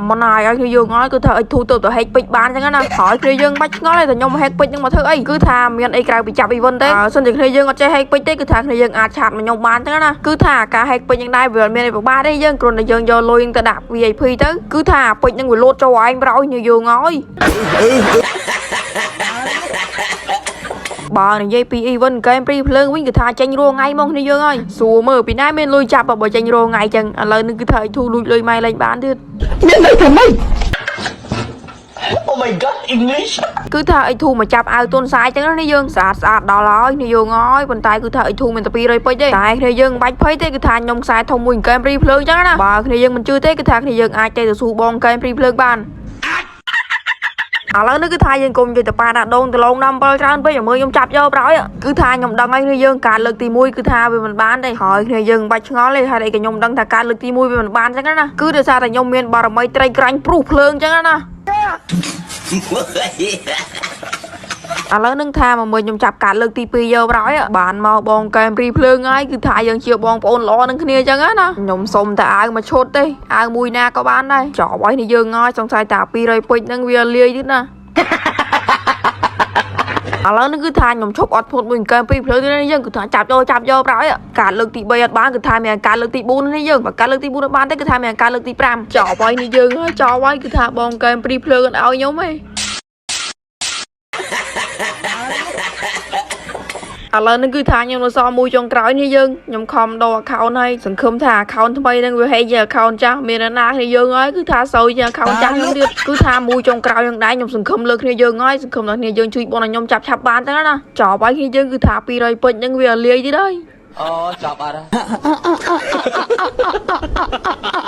មិនហើយឲ្យគ្នាយើងហើយគឺថាឲ្យធូទៅទៅហែកពេជ្របានចឹងណាហើយគ្នាយើងបាច់ឆ្ងល់ទេតែខ្ញុំហែកពេជ្រនឹងមកធ្វើអីគឺថាមានអីក្រៅពីចាប់ event ទេបើសិនជាគ្នាយើងអត់ចេះហែកពេជ្រទេគឺថាគ្នាយើងអាច chat មកខ្ញុំបានចឹងណាគឺថាការហែកពេជ្រនឹងដែរវាអត់មានអីពិបាកទេយើងគ្រាន់តែយើងយកលុយនឹងទៅដាក់ VIP ទៅគឺថាពេជ្រនឹងវាលោតចូលឯងប្រោយគ្នាយើងហើយ បើនិយាយពី event កែមព្រីភ្លើងវិញគឺថាចេញរងថ្ងៃមកគ្នាយើងហើយសួរមើលពីណាមានលុយចាប់បើចេញរងថ្ងៃចឹងឥឡូវនេះគឺថាឲ្យធូលួចលុយម៉ែលេងបានទៀត មានន័យថាម៉េច Oh my god, English. គឺថាឲ្យធូមកចាប់អាវទុនសាយចឹងណានេះយើងស្អាតស្អាតដល់ហើយនេះយើងហើយប៉ុន្តែគឺថាឲ្យធូមានតែ200ពេជ្រទេតែគ្នាយើងមិនបាច់ភ័យទេគឺថាខ្ញុំខ្សែធំមួយកែមព្រីភ្លើងចឹងណាបើគ្នាយើងមិនជឿទេគឺថាគ្នាយើងអាចទៅស៊ូបងកែមព្រីភ្លើងបានឥឡូវនេះគឺថាយើងគុំនិយាយទៅប៉ាដាក់ដងដលងដាំ7ច្រើនពេកឲ្យមើលខ្ញុំចាប់យកប្រហើយគឺថាខ្ញុំដឹងហើយគ្នាយើងការលើកទី1គឺថាវាមិនបានទេហើយគ្នាយើងមិនបាច់ឆ្ងល់ទេហេតុអីក៏ខ្ញុំដឹងថាការលើកទី1វាមិនបានចឹងណាគឺដោយសារតែខ្ញុំមានបារមីត្រីក្រាញ់ព្រុសភ្លើងចឹងណា ឥឡូវនឹងថាមកមើលខ្ញុំចាប់កាត់លើកទី2យកប្រហើយបានមកបងកែមរីភ្លើងហើយគឺថាយើងជាបងប្អូនល្អនឹងគ្នាចឹងណាខ្ញុំសុំតែអាវមួយឈុតទេអាវមួយណាក៏បានដែរចប់ហើយនេះយើងហើយសង្ស័យតា200ពេជ្រហ្នឹងវាលាយទៀតណាឥឡូវនេះគឺថាខ្ញុំឈប់អត់ធ្មត់មួយកែមពីរភ្លើងទៀតនេះយើងគឺថាចាប់យកចាប់យកប្រហើយការលើកទី3អត់បានគឺថាមានការលើកទី4នេះយើងបើការលើកទី4អត់បានទេគឺថាមានការលើកទី5ចប់ហើយនេះយើងហើយចប់ហើយគឺថាបងកែមពីរភ្លើងអត់ឲ្យខ្ញុំទេ ឥឡូវនេះគឺថាខ្ញុំនៅសល់មួយចុងក្រោយនេះយើងខ្ញុំខំដូរ account ហើយសង្ឃឹមថា account ថ្មីហ្នឹងវាហេជា account ចាស់មាននរណាគ្នាយើងហើយគឺថាសូវជា account ចាស់ខ្ញុំទៀតគឺថាមួយចុងក្រោយហ្នឹងដែរខ្ញុំសង្ឃឹមលើគ្នាយើងហើយសង្ឃឹមថាគ្នាយើងជួយបងឲ្យខ្ញុំចាប់ឆាប់បានទៅណាចប់ហើយគ្នាយើងគឺថា200ពេជ្រហ្នឹងវាលាយទៀតហើយ អូចប់អត់ហើយ